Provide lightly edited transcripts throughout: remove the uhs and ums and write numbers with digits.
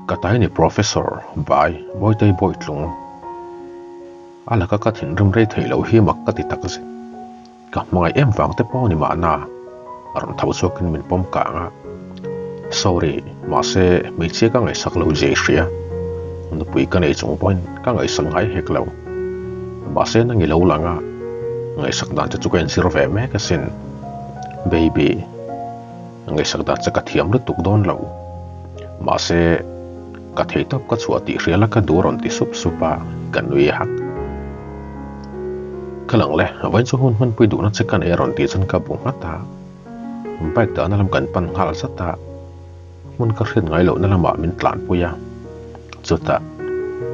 Ka tai ni Professor, Bai, Mawitei Bawitlung. A laka ka thinrim rei theih loh hi mak ka ti takzet. Ka hmangaih em vang te pawh ni mahna a rawn tho chhuakin min pawm kang a. Sorry, mahse hmeichhia ka ngaihsak lo zia i hria. Nupui ka nei chung pawhin ka ngaihsak ngai hek lo. Mahse nang i lo lang a, ngaihsak dan che chu ka inzir ve mek asin. Baby, ngaihsak dan che ka thiam lutuk dawn lo. Mahse, ka theihtawp ka chhuah tih hria la ka duh a rawn ti sup sup a, ka nui hak. Ka lang le, vawiin chu hun hmanpui duhna che ka nei a rawn tih chuan ka bu nghat a. Bike dahna lam kan pan nghal zat a, hmun ka hriat ngai lohna lamah min tlanpui a. Chutah,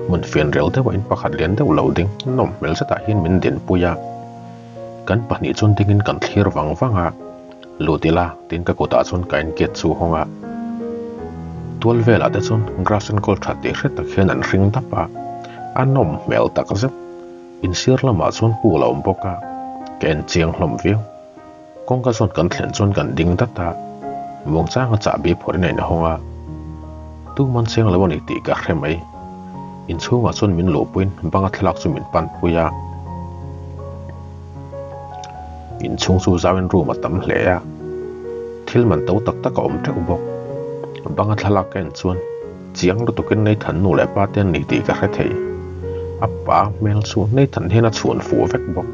hmun fian rel deuhah in pakhat lian deuh lo ding nawm hmel zetah hian min dinpui a. Kan pahnih chuan dingin kan thlir vang vang a, Lut ila tiin ka kutah chuan ka in gate chu hawng a. Tual velah te chuan grass enkawl tha tih hret tak hian an hring dap a, a nawm hmel tak zet. Insir lamah chuan pool a awm bawk a, ka en chiang hlawm viau. Kawngka zawn kan thlen chuan kan ding dat a, muangchanga chahbi phawrhin a inhawng a. Tuman chiang lo a ni tih ka hre mai. Inchhungah chuan min luhpuiin banga thlalak chu min panpui a. Inchhung chu zauin room a tam hle a, thil man to tak tak a awm teuh bawk. Banga thlalak ka en chuan chiang lutukin Nathan nu leh pa te an ni tih ka hre thei. A pa hmel chu Nathan hian a chhuan fuh vek bawk.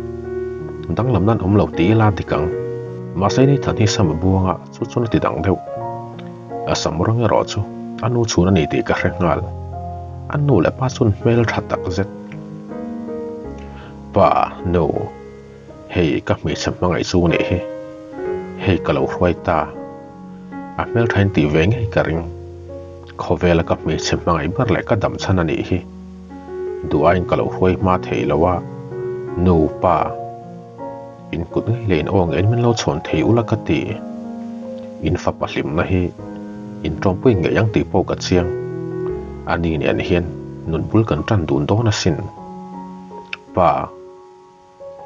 Danglam nan awm lo ti ila dik ang. Mahse Nathan hi sam a buang a, chu chuan a ti dang deuh. A sam rawng erawh chu a nu chhun a ni tih ka hre nghal. A nu leh pa chuan hmel tha tak zet. Pa, nu, hei ka hmeichhe hmangaih chu nih hi, hei ka lo hruai ta. A hmelthain tih ve ngei ka ring. Khawvela ka hmeichhe hmangaih ber leh ka dam chhan a nih hi. Duh aiin ka lo hruai hma thei lo a, nu, pa, in kut ngei leh in aw ngeiin min lo chhawn thei ula ka ti. In fapa hlimna hi in tawmpui ngei ang tih pawh ka chiang. A ni nen hian nun bul kan tan dun dawn asin. Pa,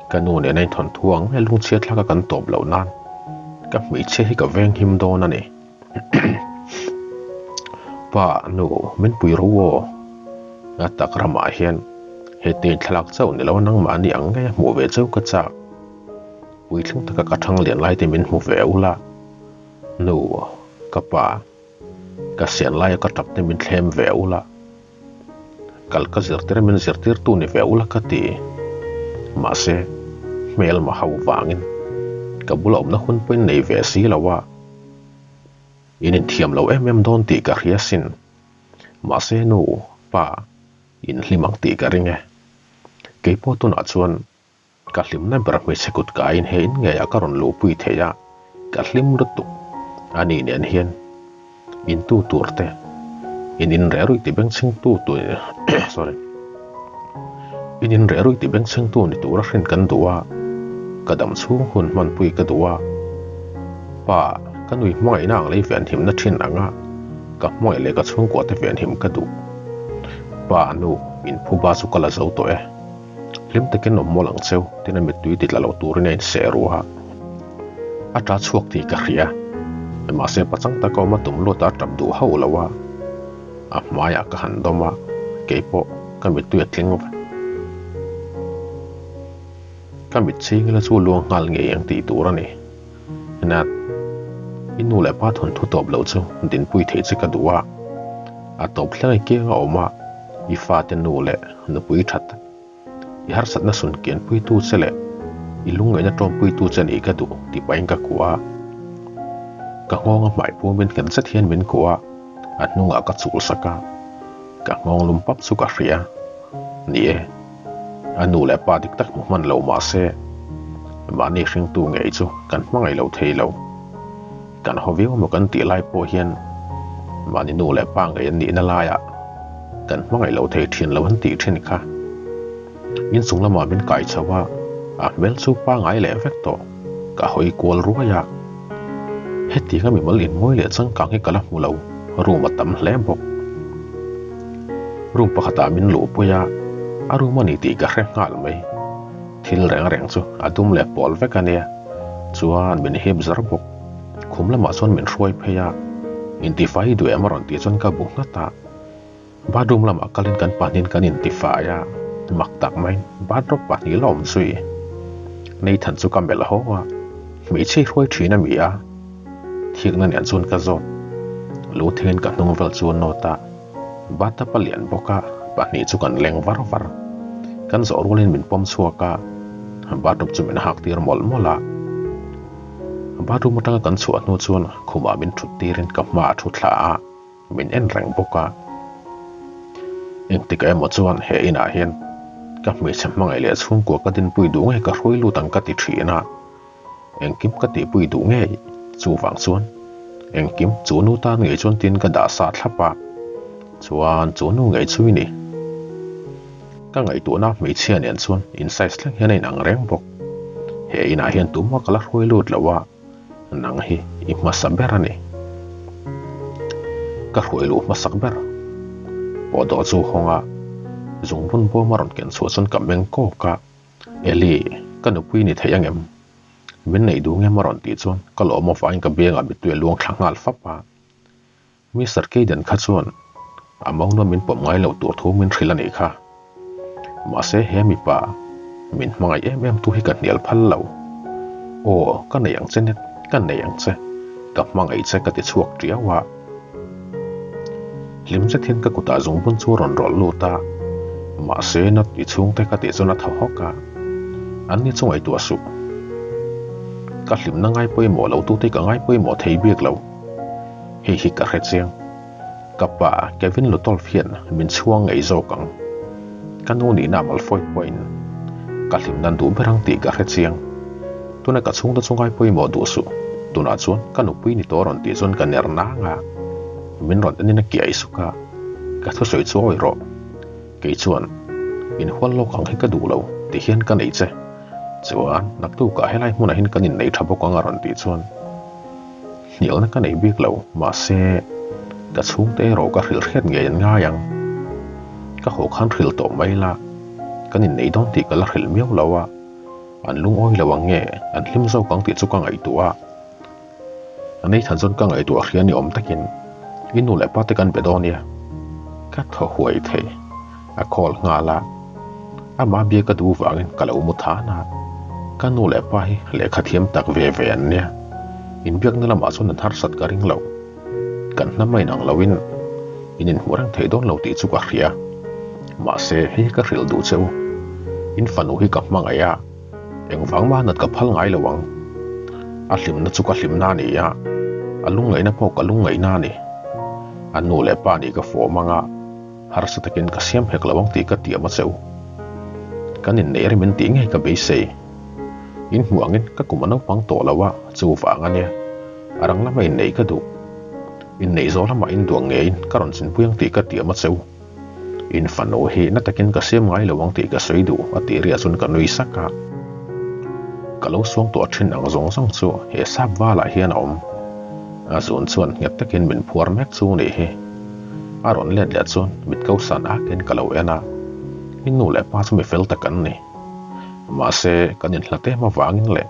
ka nu nen a inthawn thu ang mai lungchhia thlak a kan tawp loh nan ka hmeichhia hi ka veng him dawn a ni. Pa, nu, min pui ro aw. A tak ramah hian heti thlalak chauh ni lo nangmahni ang ngei a hmuh ve chauh ka chak. Puitling taka ka thang lian lai te min hmu ve ula. Nu, ka pa, ka sian laia ka tap te min thlem ve ula. Kal ka zirtir min zirtirtu ni ve ula ka ti. Mahse, hmel ma ho vangin ka bula awmna hun pawhin nei ve si lo a. In inthiam lo em em dawn tih ka hria sin. Mahse nu, pa, in hlim ang tih ka ring e. Keipawh tunah chuan Ka hlimna ber hmeichhe kut ka in he in ngeiah ka rawn luhpui thei a, ka hlim lutuk. A nih nen hian in tu tur te, in in reh ruih ti bengchhing tu tu sorry in in reh ruih ti bengchhing tu ni tura hrin kan duh a, ka dam chhung hun hmanpui ka duh a. Pa, ka nui hmangaihna ang lei venhimna thin anga ka hmangaih leh ka chhungkua te venhim ka duh. Pa, nu, in phuba chu ka la zo tawh e. Hlim takin awm mawl ang cheu, tin a mittui ti tla lo turin a inseh ruh a. A ta chhuak tih ka hria. Mahse pachang taka awm a tum luat a tap duh hauh lo a. A hmaiah ka han dawm a, keipawh ka mittui a tling vek. Ka mit chhing ila chu luang nghal ngei ang tih tur a ni. Nat, i nu leh pa thawnthu tawp loh chu dinpui theih che ka duh a. A tawp thleng i kiang a awm a, i fate nu leh nupui that i harsatna sun kianpuitu che leh i lungngaihna tawmpuitu che nih ka duh tih pahin ka kuah a. Ka nghawng a hmai pumin nghet zet hian min kuah a, a hnungah ka chul sak a, ka nghawng lum pap chu ka hria. Ni e, a nu leh pa dik tak hmu hman lo mah se, mahni hringtu ngei chu kan hmangaih lo thei lo. Kan haw viau emaw kan tih lai pawh hian mahni nu leh pa ngei an nihna laiah kan hmangaih lo thei thin lo an tih thin kha. Inchung lamah min kai chho a, a hmel chu pangai leh vek tawh. Ka hawi kual ruai a, hetianga mimal inmawi leh changkang hi ka la hmu lo, room a tam hle bawk. Room pakhatah min luhpui a, a room a ni tih ka hre nghal mai. Thil reng reng chu a dum leh pawl vek a nia, chuan min hip zar bawk. Khum lamah chuan min hruai phei a, Intifai i duh em a rawn tih chuan ka bu nghat a. Bathroom lamah kalin kan pahnihin kan intifai a, mak tak maiin bathrobe pahnih la awm zui. Nathan chu ka melh haw a, hmeichhe i hruai thin a mi a? Thikna nen chuan ka zawt. Lu thingin ka hnung vel chu a nawt a, bathtub a lian bawk a, pahnih chu kan leng var var. Kan zawh rualin min pawm chhuak a, bathrobe chu min hak tir mawlh mawlh a. Bathroom atanga kan chhuah hnu chuan khumah min thut tirin ka hma a thu thla a, min en reng bawk a. Engtikah emaw chuan he inah hian ka hmeichhe hmangaih leh chhungkua ka dinpui duh ngei ka hruai lut ang ka ti thin a, engkim ka tihpui duh ngei chuvang chuan engkim chu nu tan ngei chuan tin ka dah sa thlap a, chuan chu nu ngei chu i ni. Ka ngaihtuahna hmeichhia nen chuan in size thleng hian a inang reng bawk. He inah hian tumah ka la hruai lut lo a, nang hi i hmasa ber a ni. Ka hruai luh hmasak ber pawh dawh chu hawng a, zungbun bawm a rawn ken chhuah chuan ka meng kawk a, Eli, ka nupui ni thei angem? Min neih duh ngem a rawn tih chuan ka lawm avangin ka biangah mittui a luang thla nghal fap a. Mister Kayden kha chuan a mawngna min pawm ngai loh tur thu min hrilh a nih kha. Mahse he mipa min hmangaih em em tu hi ka hnial phal lo. Aw, ka nei ang che Ned, ka nei ang che, ka hmangaih che ka ti chhuak tiau a. Hlim zet hian ka kutah zungbun chu a rawn rawlh lut a, mahse Ned i chhungte ka tih chuan a thaw hawk a. An ni chu ngaihtuah suh. Ka hlimna ngai pawimawh lo tute ka ngai pawimawh thei bik lo. Hei hi ka hre chiang. Ka pa Kevin Lutolf hian min chhuang ngei zawk ang. Ka nu nihna Malfoy pawhin ka hlim nan duh ber ang tih ka hre chiang. Tuna ka chhungte chu ngai pawimawh duh suh. Tunah chuan ka nupui ni tawh rawn tih chuan ka ner nang a. Min rawn enin a kiai suk a. Ka thusawi chu awi rawh. Kei chuan inhual lawk ang hi ka duh lo ti hian ka nei che. Chuan naktukah helai hmunah hian kan innei tha bawk ang a rawn tih chuan. Hnialna ka nei bik lo, mahse ka chhungte erawh ka hrilh hriat ngei an ngai ang. Ka haw khan hrilh tawh mai la, kan innei dawn tih ka la hrilh miau lo a, an lungawi lo ang nge an hlim zawk ang tih chu ka ngaihtuah a. A nei than chuan ka ngaihtuah hria ni awm takin i nu leh pa te kan be dawn nia. Ka thaw huai thei, a call nghal a, amah bia ka duh vangin ka lo mu than a, ka nu leh pa hi lehkha thiam tak ve ve an nia, inbiakna lamah chuan an harsat ka ring lo, kan hnam a inang loin in inhmuh reng thei dawn lo tih chu ka hria, mahse hei hi ka hrilh duh che u, in fanu hi ka hmangaih a, engvang mah nat ka phal ngai lo ang, a hlimna chu ka hlimna a ni a, a lungngaihna pawh ka lungngaihna a ni, a nu leh pa nih ka fawm ang a. Harsa takin ka siam hek lo ang tih ka tiam a che u. Kan inneih rem in tih ngei ka beisei. In hmuh angin ka kum a naupang tawh lo a, chu vang a nia. A rang lama inneih ka duh. Inneih zawh lamah in duang ngeiin ka rawn chinpui ang tih ka tiam a che u. In fanu hi na takin ka siam ngai lo ang tih ka sawi duh a tih riah chuan ka nui sak a. Ka lo suang tawh thin ang zawng zawng chu he sap valah hian a awm. A zun chuan nghet takin min phuar mek chu nih hi. A rawn let leh chuan mit ko san akin ka lo en a, i nu leh pa chu mi fel tak an ni. Mahse, kan inhlat em avangin leh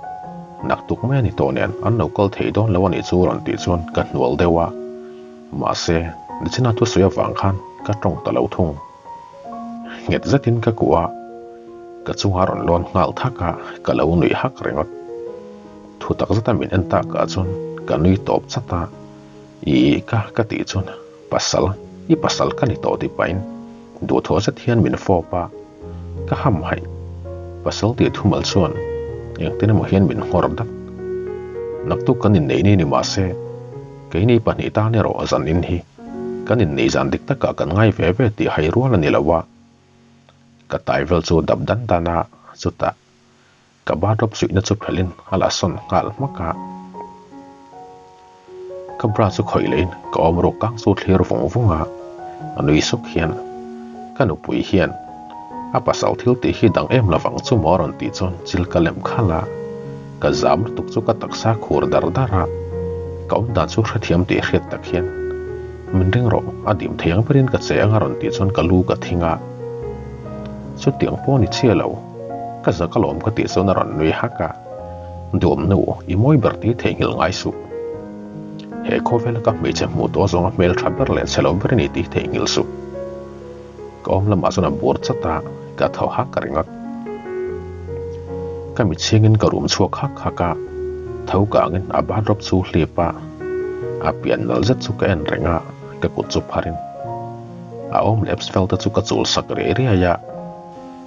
naktuk mai a ni tawh nen an lo kal thei dawn lo a nih chu rawn tih chuan ka hnual deuh a, mahse, nichina thusawi avang khan ka tawng ta lo thung. Nghet zetin ka kuh a, ka chunga rawn lawn nghal thak a, ka lo nuih hak ringawt. Thu tak zeta min en takah chuan ka nui tawp chat a. I ka ka tih chuan pasal, i pasal ka ni tawh tih pahin duhthawh zet hian min fawp a, ka ham haih. Pasal tih thumal chuan engtin emaw hian min nghawr dat. Naktuk kan inneih ni ni mahse, keini pahnih tan erawh zan in hi kan inneih zan dik takah kan ngai ve ve tih hai rual a ni lo a. Ka tai vel chu dap dan dan a, chutah Ka bathrobe suihna chu phelhin a la sawn nghal hmak a. Ka bra chu khawih lehin ka awm ruk kang chu thlir vung vung a, a nui suk hian ka nupui hian a pasal thil tih hi dang em lovang chu maw rawn tih chuan chil ka lem khalh a, ka zam lutuk chu ka taksa khur dar dar a, ka awm dan chu hrethiam tih hriat tak hian min ring rawh a dim thei ang berin ka che ang a rawn tih chuan ka lu ka thing a, chutiang pawh ni chiah lo. Ka zak alawm ka tih chuan a rawn nui hak a, Duamnu, i mawi ber tih theihnghilh ngai suh. He khawvela ka hmeichhe hmuh tawh zawnga hmel tha ber leh chhe lo ber i ni tih theihnghilh suh. Ka awm lamah chuan a bur chat a, ka thaw hak ringawt. Ka mitchhingin ka rum chhuak hak hak a, tho kangin a bathrobe chu hlip a, a pian nalh zet chu ka en reng a, ka kut chu pharin a awm leh epsfel te chu ka chul sak riai riai a.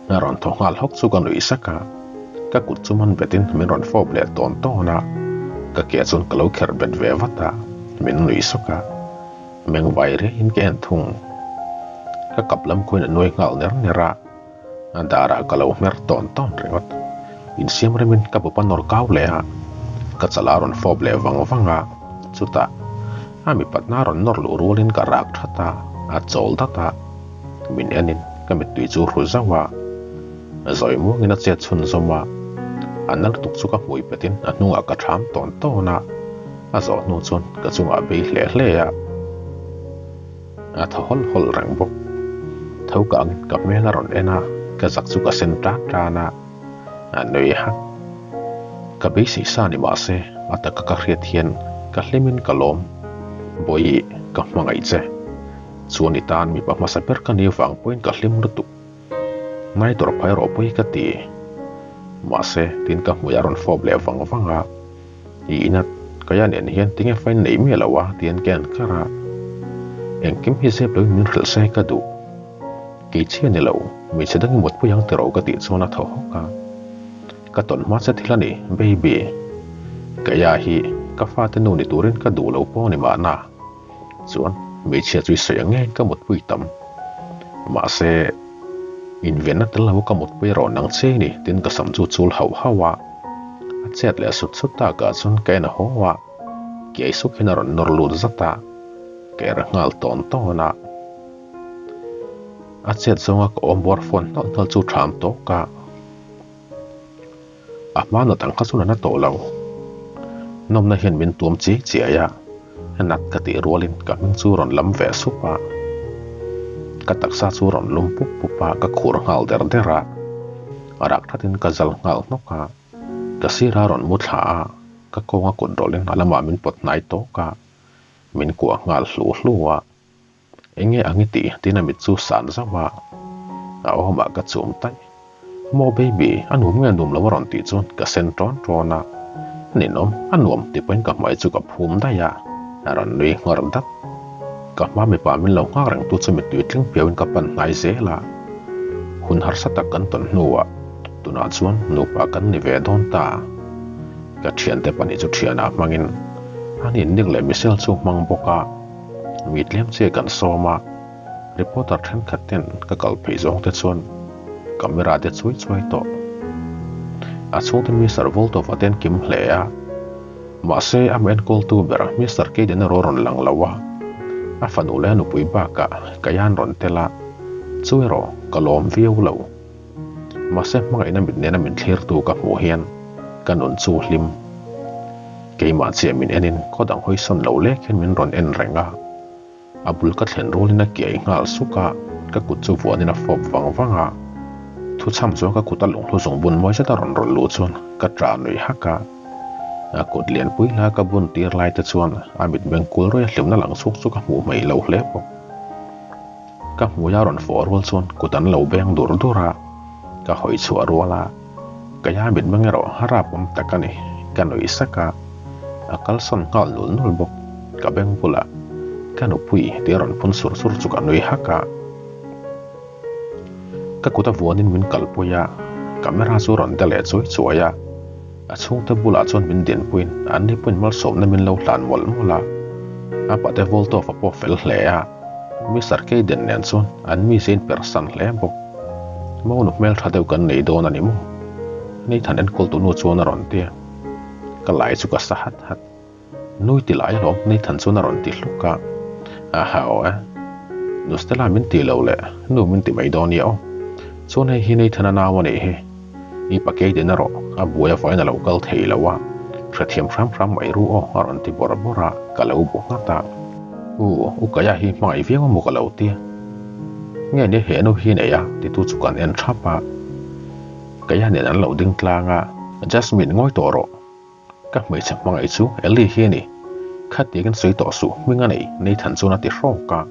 A rawn thaw nghal hawk chu ka nuih sak a, ka kut chu man betin min rawn fawp leh tawn tawn a, ka ke chuan ka lo kherh bet ve vat a, min nuih sawk a, meng vai riaiin ka en thung. Ka kap lam khuin a nuai nghal ner ner a, a darah ka lo hmer tawn tawn ringawt. Insiam remin ka bawp a nawr kau leh a, ka chala a rawn fawp leh vang vang a, chutah a mipatna a rawn nawr luh rualin ka rak that a, a chawl dat a. Min enin ka mittui chu hru zauh a, zawi muangin a chet chhun zawm a, a nal tuk chu ka hmui petin a hnungah ka ṭham tawn tawn a, a zawh hnu chuan ka chungah bei hle hle a, a thaw hawlh hawlh reng bawk. Tho ka angin ka hmel a rawn en a, ka zak chu ka sen tan tan a, a nui hak. Ka beisei sa ni mah se a taka ka hriat hian ka hlimin ka lawm. Bawihi, ka hmangaih che. Chuan i tan mipa hmasa ber ka ni vang pawhin ka hlim lutuk. Ngai tawrh phai rawh pawi ka ti. Mahse, tin ka hmui a rawn fawp leh vang vang a. I inat, Kaya nen hian tinge fain neih miah lo a ti an ken kar a. Engkim hi zep loin min hrilh se ka duh. Kei chiah ni lo, hmeichhe dang i mutpui ang tiraw ka tih chuan a thaw hawk a. Ka tawn hma che thil a ni, baby. Kaya hi ka fate nu ni turin ka duh lo pawh ni mahna. Chuan hmeichhia chu i sawi ang nge ka mutpui tam. Mahse, invenna tel lo ka mutpui erawh nang che i ni tiin ka sam chu chul hauh hauh a. A chet leh sut sut takah chuan ka en a haw a, kiai suk hian a rawn nawr lut zat a, ka er nghal tawn tawn a. A chet zawnga ka awm bawr fawn hnawlh hnawlh chu ṭham tawk a. A hma nat ang kha chuan a na tawh lo. Nawmna hian min tuam chiai chiai a, nat ka tih rualin ka hming chu rawn lam ve sup a. Ka taksa chu rawn lum pup pup a, ka khur nghal der der a. A rak thatin ka zal nghal hnawk a, ka sira rawn mu thla a, ka kawnga kut rawlhin a lamah min pawt hnai tawk a, min kuah nghal hlu hlu a. Enge ang i tih? Tiin a mit chu san zauh a, a awmah ka chum taih. Maw baby, a nuam nge nuam lo a rawn tih chuan ka sen ṭawn ṭawn a. Ninawm, a nuam ti pawhin ka hmai chu ka phum daih a, a rawn nui nghawr dat. Ka hma mipa min lo nghak reng tu chu mittui tling piauin ka pan hnai zel a. Hun harsa tak kan tawn hnuah tunah chuan nupa kan ni ve dawn ta. Ka thiante pahnih chu thianah hmangin an innik leh Michelle chu hmang bawk a. Mi tlem che kan sawm a, reporter thenkhat ten ka kal phei zawng te chuan camera te chuai chuai tawh. A chhungte Mister Voltova te an kim hle a, mahse a enkawltu ber Mister Caden erawh a rawn lang lo a, a fanu leh a nupui bakah Kaya an rawn tel a, chu erawh ka lawm viau lo. Mahse hmangaihna mit nena min thlirtu ka hmuh hian ka nun chu hlim. Keimah chiah min enin khaw dang hawi sawn lo lek hian min rawn en reng a. A bul ka thlen rualin a kiai nghal suk a, ka kut chu vuanin a fawp vang vang a. Thuchham chuan ka kut a lunghlu zung bun mawi zet a rawn rawlh luh chuan ka ṭah nuih hak a. A kut lianpui la ka bun tir lai te chuan a mitmeng kul rawih a hlimna lang chhuk chu ka hmuh hmaih lo hle bawk. Ka hmui a rawn fawh rual chuan kut an lo beng dur dur a, ka hawi chhuah rual a, ka ya mitmeng erawh a rap awm tak a ni, ka nuih sak a, a kalsawn nghal nul nul bawk, ka beng bulah ka nupui tih a rawn phun sur sur chu ka nui hak a, ka kut a vuanin min kalpui a, camera chu rawn de leh chuai chuai a, a chhungte bulah chuan min dinpuiin an ni pawhin malsawmna min lo hlan mawlh mawlh a, a pate Voltov a pawh fel hle a. Mister Kayden nen chuan an mi zein persan hle bawk. Monu hmel tha deuh kan nei dawn a ni maw? Nathan enkawl tu nu chuan a rawn ti a. Ka lai chu ka sa hat hat. Nui ti lai alawm Nathan chuan a rawn ti hluk a. Aha aw e. Nu Stella min ti lo leh nu min ti mai dawn nia aw. Chuan hei hi Nathan a nau a nih hi. I pa Kayden erawh a buai avangin a lo kal thei lo a, hrethiam hram hram mai ru aw a rawn ti bawrh bawrh a, ka lo bu nghat a. U, u Kaya hi hmangaih viau a maw ka lo ti. Nge nia he nu hi nei a titu chu kan en thap a. Kaya nen an lo ding tlang a. Jasmine ngawi tawh rawh. Ka hmeichhe hmangaih chu Ellie hi a ni. Khatiangin sawi tawh suh, hming a nei, Nathan chuan a ti hrawk a,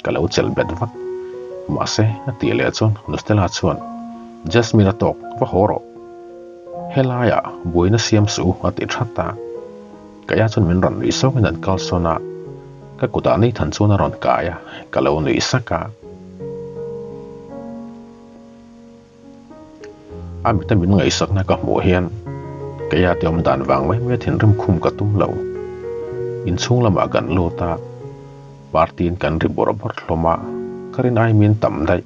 ka lo chelh bet vat. Mahse, a tih leh chuan Nu Stella chuan, Jasmine a tawk, va haw rawh. Helaiah buaina siam suh u a ti that a. Kaya chuan min rawn nuih sawngin an kalsawn a, ka kutah Nathan chuan a rawn kai a, ka lo nuih sak a. A mita min ngaihsakna ka hmuh hian keia te awm dan vang mai mai a thinrim khum ka tum lo. Inchhung lamah kan lut a, party in kan ri bawrh bawrh hlawm a, ka rin ai min tam daih.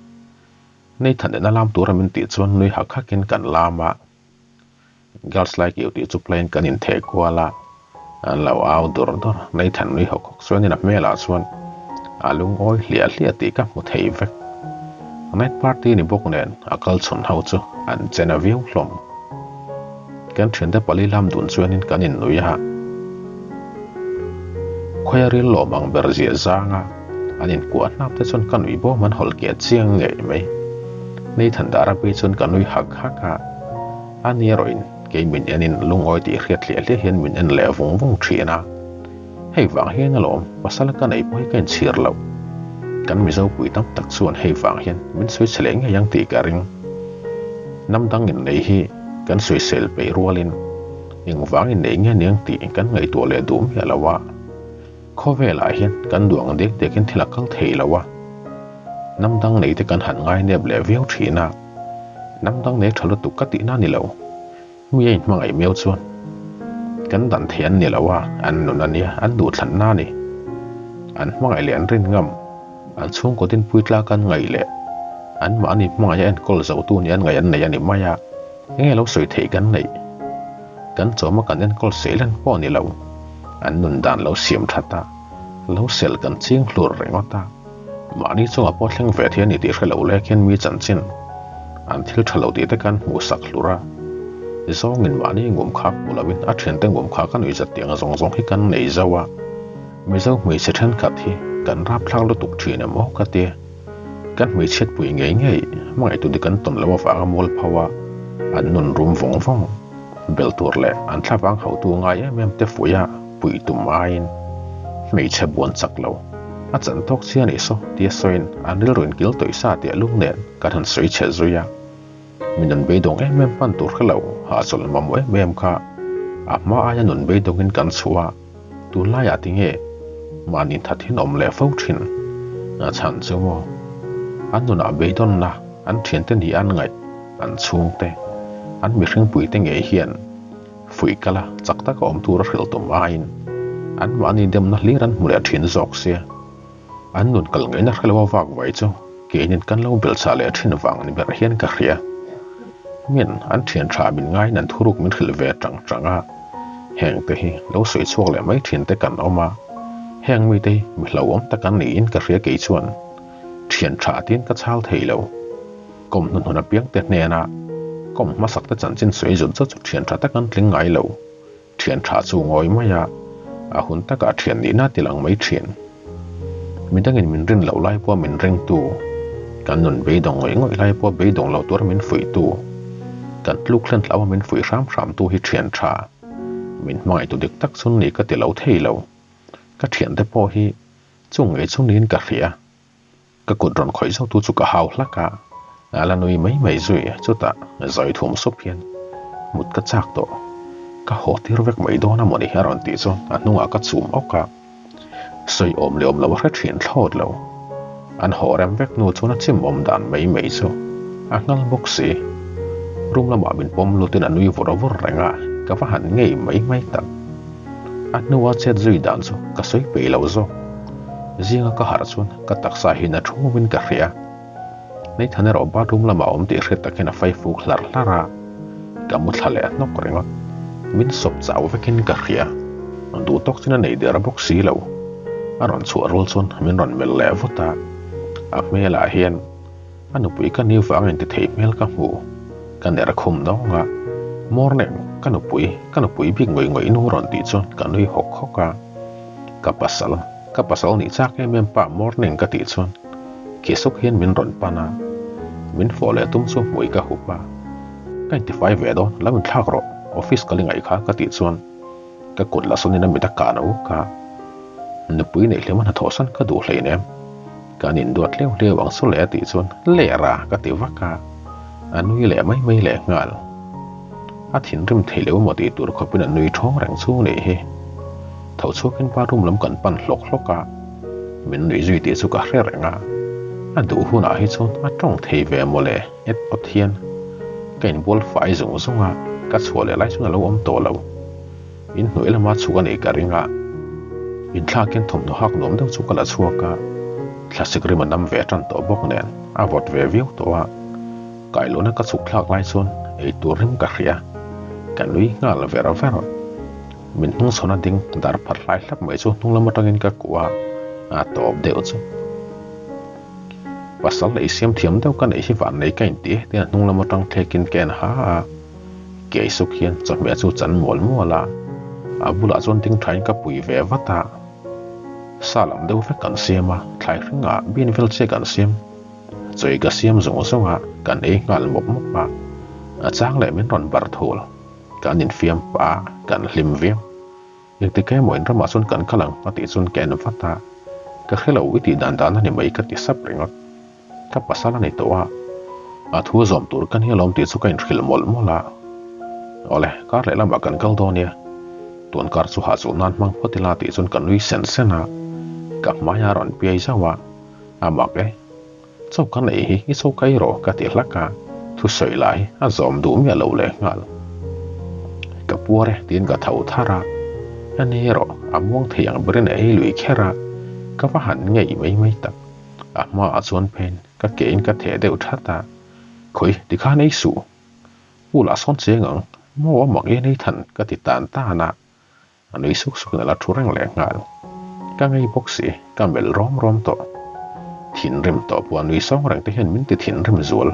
Nathan ena lam tura min tih chuan nui hak hakin kan lam a. Girls like you tih chu plane kan intheh kual a, an lo au dur dur. Nathan nui hawk hawk chuanin a hmelah chuan a lungawi hliah hliah tih ka hmu thei vek. Night party ni bawk nen a kal chhawn ho chu an chen a viau hlawm. Kan thiante pali lam dun chuanin kan innui a. Khawia ril lawm ang ber ziah zanga an inkuah hnap te chuan ka nui bawm an hawlh keh chiang ngei mai. Nathan dara phei chuan ka nui hak hak a. A ni erawhin kei min enin lungawi tih hriat hliah hliah hian min en leh vung vung thin a. Hei vang hian alawm pasal ka neih pawh hi ka inchhir loh. Kan Mizo pui tam tak chuan hei vang hian min sawi chhe leh ngei ang tih ka ring. Hnam dang innei hi kan sawisel peih rualin engvang innei nge niang tih kan ngaihtuah leh duh miah lo a. Khawvelah hian kan duh ang dek dekin thil a kal thei lo a. Hnam dang nei te kan han ngainep leh viau thin a. Hnam dang nei tha lutuk ka tihna ni lo. Mi a inhmangaih miau chuan kan dan thei an ni lo a, an nun a nia, an duhthlanna a ni. An hmangaih leh an rin ngam, an chhungkaw dinpui tlak an ngaih leh anmahni hmangaih a enkawl zotu nih an ngaih an nei a ni mai a, enge lo sawi theih kan neih? Kan chawma kan enkawl sehlen pawh a ni lo, an nun dan lo siam that a, lo sel kan ching hlur ringawt a. Mahni chungah pawh thleng ve thei a ni tih hre lo lek hian mi chanchin an thil tha lo tih te khan hmuh sak hlur a. Zawngin mahni ngum kha hmu loin a thiante ngum kha ka nuih zat tiang zawng zawng hi kan nei zauh a. Mizo hmeichhe thenkhat hi kan rapthlak lutuk thin em aw ka ti. Kan hmeichhiat pui ngei ngei hmangaihtu dik an tawn loh avanga mual pho a, an nun rum vawng vawng bel tur leh an thlavang hotu ngai em em te fuih a puih tum aiin hmeichhe buan chak lo a chan tawk chi a nih saw tia sawiin an rilru in kil tawih sa tih a lung nen kan han sawi chhe zui a. Mi nun beidawng em em hman tur hre lo hahchawlh mamawh em em kha a hma aia nun beidawngin kan chhuah a, tunlaiah tinge mahni that hin awm leh fo thin? A chhan chu maw? An nunah beidawnna an thiante ni an ngaih, an chhungte, an mihringpuite ngei hian fuih kala chak taka awm tur a hrilh tum aiin anmahni demna hlir an hmu leh thin zawk sia. An nun kal ngaihna hre lo a vak vai chu keinin kan lo belchah leh thin vang ni ber hian ka hria. Min an thian tha min ngaiin an thuruk min hrilh ve tang tang a, heng te hi lo sawi chhuak leh mai thin te kan awm a, heng mite hi mi hlauhawm tak an niin ka hria kei chuan thian tha tiin ka chhal thei lo. Kawm hnuhnun apiang te hnena kawm hmasak te chanchin sawi zut zut chu thian tha tak an tling ngai lo. Thian tha chu ngawi mai a, a hun takah thian nihna ti lang mai thin. Midangin min rin loh lai pawha min ringtu, kan nun beidawng ngawih ngawih lai pawha beidawng lo tura min fuihtu, kan tluk hlen hlauha min fuih hram hramtu hi thian tha, min hmangaihtu dik tak chu ni ka ti lo thei lo. Ka thiante pawh hi chung ngei chu niin ka hria. Ka kut rawn khawih zo tu chu ka hau hlak a, a la nui mai mai zui chutah zawi thum sup hian mut ka chak tawh, ka haw tir vek mai dawn a mawni a rawn tih chuan a hnungah ka chum awk a, sawi awm leh awm lo a hre thin thlawt lo. An haw rem vek hnu chuan a chim awm dan mai mai chu a nghal bawk si. Room lamah min pawm lutin a nui vur vur reng a, ka va han ngei mai mai tak. A hnua chet zui dan chu ka sawi peih lo zawk. Zinga ka harh chuan ka taksa hi na thuvin ka hria. Nathan erawh bathroom lamah awm tih hriat takin a fai fuk hlar hlar a, ka mu thla leh hnawk ringawt. Min sawp chau vekin ka hria. Duh tawk chin a nei der bawk si lo. A rawn chhuah rual chuan min rawn melh leh vut a, a hmelah hian a nupui ka ni vang inti thei hmel ka hmu. Ka ner khum dawng a, Morning, ka nupui, ka nupui bik ngawih ngawih nu rawn tih chuan ka nui hawk hawk a. Ka pasal, ka pasal nih chak em em pa morning ka tih chuan khi suk hian min rawn pan a, min fawh leh tum chu hmui ka hup a, ka intifai ve dawn lo inthlak rawh office ka li ngaih kha ka tih chuan ka kut la sawnin a mit a kah no ka. Nupui neih hlema hnathawh san ka duh hleinem. Kan induat hleuh hleuh ang chu le a tih chuan Lera ka ti vak a, a nui leh mai mai leh nghal. A thinrim thei lo emaw tih tur khawpin a nui thawng reng chu nih hi. Tho chhuakin bathroom lam kan pan hlawk hlawk a, min nuih zui tih chu ka hre reng a, a duh hunah hi chuan a tawng thei ve mawle et awt hian ka inbual fai zung zung a, ka chhuah leh lai chuan a lo awm tawh lo. In hnuai lama chhuk a nih ka ring a, inthlakin thawmhnaw hak nuam deuh chu ka la chhuak a, thlasik rim a nam ve tan tawh bawk nen a vawt ve viau tawh a, kailawn a ka chhuk thlak lai chuan eitur rim ka hria, ka nui nghal ver ver. Min hnung chhawn a ding dar phat hlai hlap mai chu hnung lam atangin ka kuah a, a tawp deuh chu. Pasal leh i siam thiam deuh ka neih hi van nei ka inti e tia hnung lam atang thlekin ka en ha a, kei suk hian chawhmeh chu chan mual mual a, a bulah chuan ding thain ka pui ve vat a. Sa lam deuh vek kan siam a, thlai hringah bean vel che kan siam. Chawi ka siam zawng zawng a, kan ei nghal mawp mawp a, a chang leh min rawn bar thul. Kan infiam pah a, kan hlim viau. Engtik emaw in ramah chuan kan kal ang a tih chuan ka en vat a, ka hre lo i tih dan dan a ni mai ka ti sap ringawt. Ka pasal a ni tawh a, a thu zawm tur ka nia lawm tih chu ka inhrilh mawlh mawlh a. Awle, kar leh lamah kan kal dawn nia, tun kar chu hahchulh nan hmang phawt ila tih chuan ka nui sen sen a, ka hmai a rawn piai zauh a, a mak e. Chaw ka neih hi i chaw kai rawh ka ti hlak a, thusawi lai a zawm duh miah lo leh nghal. Ka puar e tiin ka tho thar a, a ni erawh a muang thei ang berin a ei lui kher a, ka va han ngei mai mai tak. A hmaah chuan phen ka kein ka theh deuh that a, Khawi tikhan ei suh, pool ah sawn cheng ang, maw a mak e Nathan ka ti tan tan a, A nui suk suk in a la thu reng leh nghal. Ka ngei bawk si, ka melh rawm rawm tawh. Thinrim tawh pawh a nui sawng reng te hian min ti thinrim zual.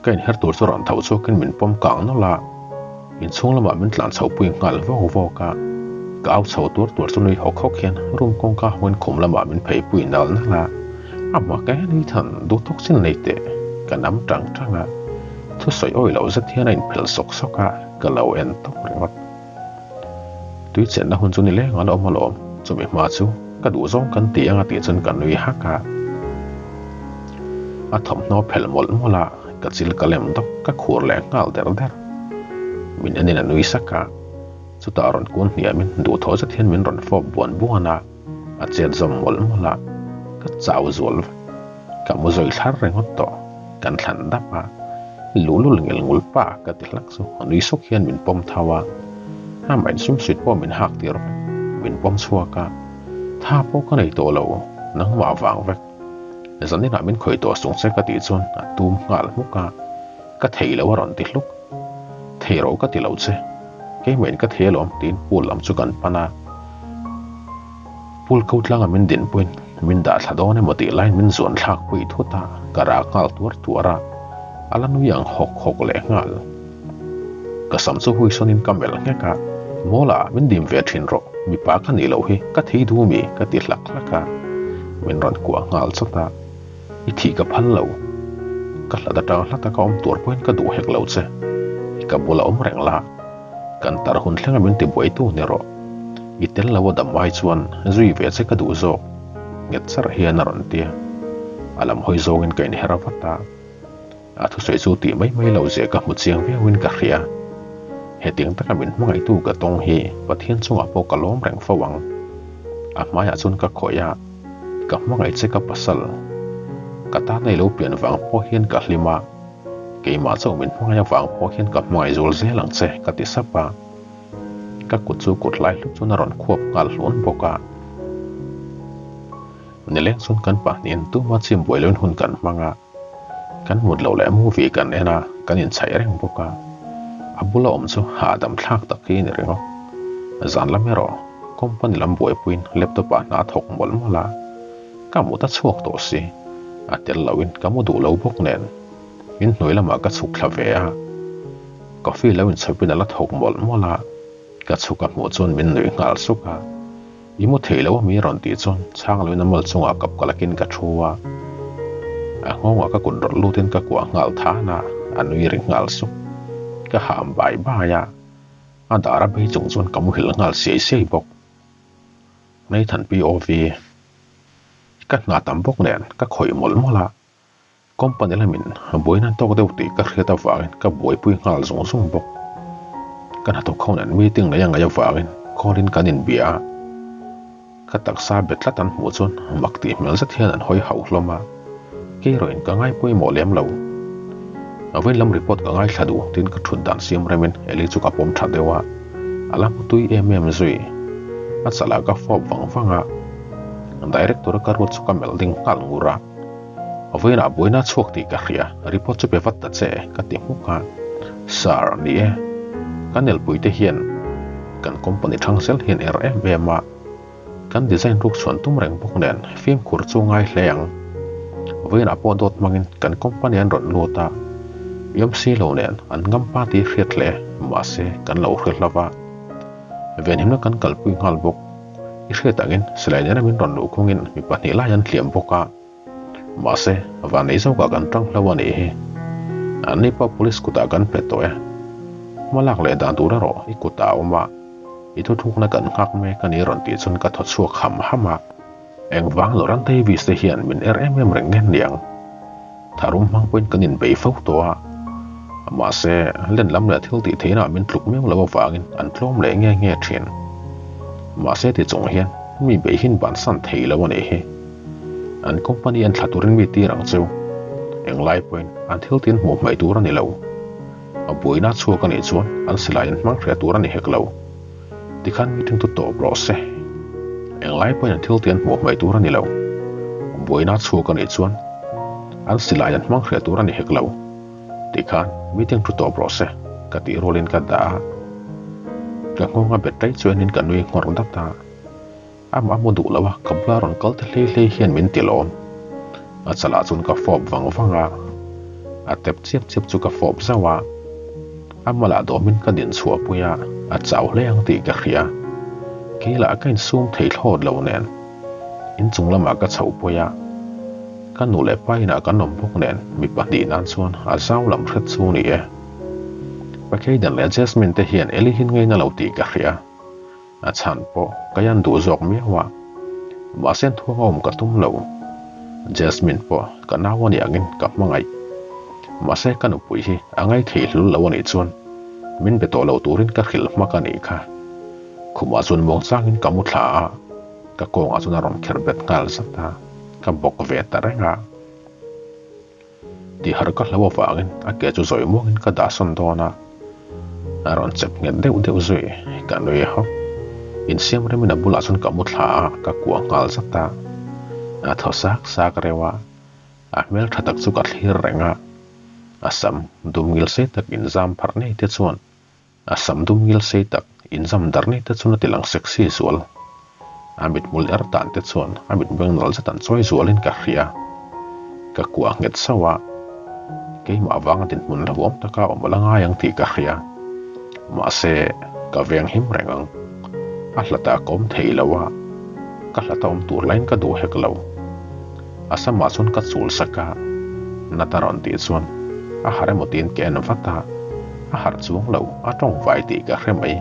Ka inher tur chu rawn tho chhuakin min pawm kang nawlh a, inchhung lamah min tlan chho pui nghal vawk vawk a. Ka au chho tuar tuar chu nui hawk hawk hian room kawngka hawin khum lamah min phei pui nal nal a. A hma ka en i than duh tawk chin nei teh, ka nam tang tang a. Thusawi awi loh zet hian a inphelh sawk sawk a. Ka lo en tawp ringawt. Tui chenna hun chu ni leng a la awm alawm, chumi hma chu ka duh zawng kan ti anga tih chuan ka nui hak a. A thawmhnaw phelh mawlh mawlh a, ka chil ka lem dawk ka khur leh nghal der der. Min enin a nui sak a, chutah rawn kun hniamin duhthawh zet hian min rawn fawp buan buan a, a chet zawm mawlh mawlh a, ka chau zual vek. Ka mu zawi thlar ringawt tawh, kan thlan dap a, luhlul ngel ngul pa ka ti hlak chu a nui suk hian min pawm tho a, a mah insum suit pawh min hak tir vek, min pawm chhuak a, tha pawh ka nei tawh lo, nangmah vang vek. Zaninah min khawih tawh sung che ka tih chuan a tum nghal hmuk a, ka thei lo a rawn ti hluk. Thei rawh ka ti lo che, keimah in ka thei alawm tiin pool lam chu kan pan a. Pool ko tlanga min dinpuiin min dah thla dawn emaw tih laiin min zuan thlak pui thut a, ka rak nghal tuar tuar a, a la nui ang hawk hawk leh nghal. Ka sam chu hui sawnin ka melh nghek a, Mawla, min dim ve thin rawh, mipa ka nih loh hi, ka thei du mi? ka ti hlak hlak a, min rawn kuah nghal chawt a, I thih ka phal lo, ka hlat atang hla taka awm tur pawhin ka duh hek lo che, i ka bula awm reng la. Kan tar hun thlenga min tibuaitu ni rawh. I tel lo a dam ai chuan zui ve che ka duh zawk, nghet char hian a rawn ti a. A lam hawi zawngin ka inher vat a. A thusawi chu tih mai mai lo zia ka hmu chiang viauin ka hria. Hetiang taka min hmangaihtu ka tawng hi Pathian chungah pawh ka lawm reng fo ang. A hmaiah chuan ka khawih a, ka hmangaih che ka pasal. Ka tan ei lo pian vang pawh hian ka hlim a. Keimah chauh min hmangaih avang pawh hian ka hmangaih zual zel ang che, ka ti sap a. Ka kut chu kut lai hlup chuan a rawn khuap nghal hlun bawk a. Nileng chuan kan pahnihin tuma chim buai loin hun kan hmang a. Kan mut loh leh movie kan en a, kan inchhaih reng bawk a. A bula awm chu hahdam thlak tak hi a ni ringawt. Zan lam erawh company lam buaipuiin laptop ah hna a thawk mawlh mawlh a. Ka mut a chhuak tawh si, a tel loin ka mu duh lo bawk nen in hnuai lamah ka chhuk thla ve a, coffee lo inchhawpin a la thawk mawlh mawlh a, ka chhuk a hmuh chuan min nuih nghal suk a, I mu thei lo a mi rawn tih chuan chhang loin a mal chungah kap ka lakin ka thu a, a nghawngah ka kut rawlh lutin ka kuah nghal than a, a nui ri nghal suk, ka ham bai bai a, a dar a bei chung chuan ka muhilh nghal siai siai bawk. Nathan POV. Ka hna tam bawk nen ka khawih mawlh mawlh a, company lamin buaina an tawk deuh tih ka hriat avangin ka buaipui nghal zung zung bawk. Ka hnathawk ho nen meeting nei a ngaih avangin call in kan inbia a, ka taksa bet tlat an hmuh chuan mak tih hmel zet hian an hawi hauh hlawm a, kei erawhin ka ngaipawimawh lem lo. Vawiin lam report ka ngaithla duh tiin ka thut dan siam remin Eli chu ka pawm tha deuh a, a la hmutui em em zui. A chalah ka fawp vang vang a. Director ka ruat chu ka melh ding nghal ngur a, Vawiinah buaina chhuak tih ka hria, report chu pe vat ta che ka ti hmuk a. Sir, ni e, ka nelpuite hian kan company thang zel hian er em em a, kan design ruk chhuan tum reng bawk nen fimkhur chu ngai hle ang. Vawiinah pawh dawt hmangin kan company an rawn lut a, UMC lo nen an ngam pa tih hriat hle mahse kan lo hre hlo va, venhimna kan kalpui nghal bawk. I hriat angin silai nena min rawn luh kawngin mi pahnih lai an hliam bawk a, mahse vanneih zawkah kan tang hlo a nih hi. Anni pawh police kutah kan pe tawh e. Hma lak leh dan tur erawh i kutah a awm a, i thuthlukna kan nghak mek a ni rawn tih chuan ka thaw chhuak ham ham a. Engvang lo ran Davis te hian min er em em reng nge niang? Tharum hmang pawhin kan inbei fo tawh a, mahse len lam leh thil tih theihna ah min tluk miau lo avangin an tlawm leh nge nge thin. Mahse ti chung hian mi bei hin bansan thei lo a nih hi. An company an thla turin mi tir ang chu. Englai pawhin an thil tin hmuh hmaih tur a ni lo. A buaina chhuak a nih chuan an silai an hmang hreh tur a ni hek lo. Tikhan meeting chu tawp rawh se. Englai pawhin an thil te an hmuh hmaih tur a ni lo. Buaina chhuak a nih chuan an silai an hmang hreh tur a ni hek lo. Tikhan meeting chu tawp rawh se ka tih rualin ka dah a. Ka nghawng a bet ṭai chuanin ka nui nghawr dat a. Amah mu duh lo a, ka bula rawn kal te hlei hlei hian min ti lawm. A chalah chuan ka fawp vang vang a, a tep chiap chiap chu ka fawp zauh a. A malah dawmin ka din chhuah pui a, a chau hle ang tih ka hria. Kei lah ka insum thei thlawt lo nen. Inchung lamah ka chhoh pui a, ka nu leh pa inah kan awm bawk nen mi pahnih nan chuan a zau lam hret chu ni e. Pakeidan leh Jasmine te hian Eli hin ngaina lo tih ka hria. A chhan pawh ka ian duh zawk miau a, mahse thuang a awm ka tum lo. Jasmine pawh ka nau a nih angin ka hmangaih. Mahse ka nupui hi a ngai thei hlul lo a nih chuan min be tawh lo turin ka hrilh hmak a nih kha. Khumah chuan muang changin ka mu thla a, ka kawngah chuan a rawn kherh bet nghal zat a, ka bawk ve ta reng a. Tihar ka hlo avangin a ke chu zawi muangin ka dah sawn dawn a, a rawn chep nghet deuh deuh zui ka nui hawk. Insiam remin a bulah chuan ka mu thla a, ka kuah nghal zat a, a thaw sak sak reuh a, a hmel tha tak chu ka thlir reng a, a sam dum ngil sei tak inzam pharh nei te chuan A sam dum ngil sei tak inzam dar nei te chuan a ti lang sexy zual. A mithmul er tan te chuan a mitmeng nal zet an chawi zualin ka hria. Ka kuah nghet sauh a, keimah avanga dinhmun hlauhawm taka awm a la ngai ang tih ka hria. Mahse, ka veng him reng ang. A hlatah ka awm thei lo a, ka hlata awm tur lain ka duh hek lo. A samah chuan ka chul sak a, Nata rawn tih chuan a harh emaw tiin ka en vat a, a harh chuang lo, a tawng vai tih ka hre mai.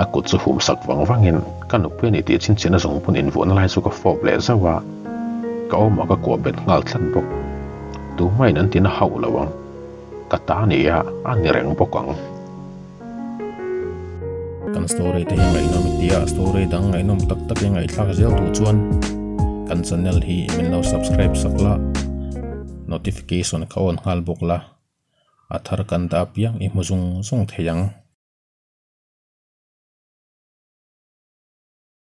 A kut chu hum sak vang vangin ka nupui a ni tih chhinchhiahna zungpun invuahna lai chu ka fawp leh zauh a, ka awmah ka kuah bet nghal tlat bawk. Tumahin an tina hauh lo ang, ka ta ni a, a ni reng bawk ang. Kan story te hi ngaihnawm i tia story dang ngaihnawm tak tak i ngaihthlak zel duh chuan kan channel hi min lo subscribe sak la notification kha on nghal bawk la a thar kan dah apiang i hmu zung zung thei ang.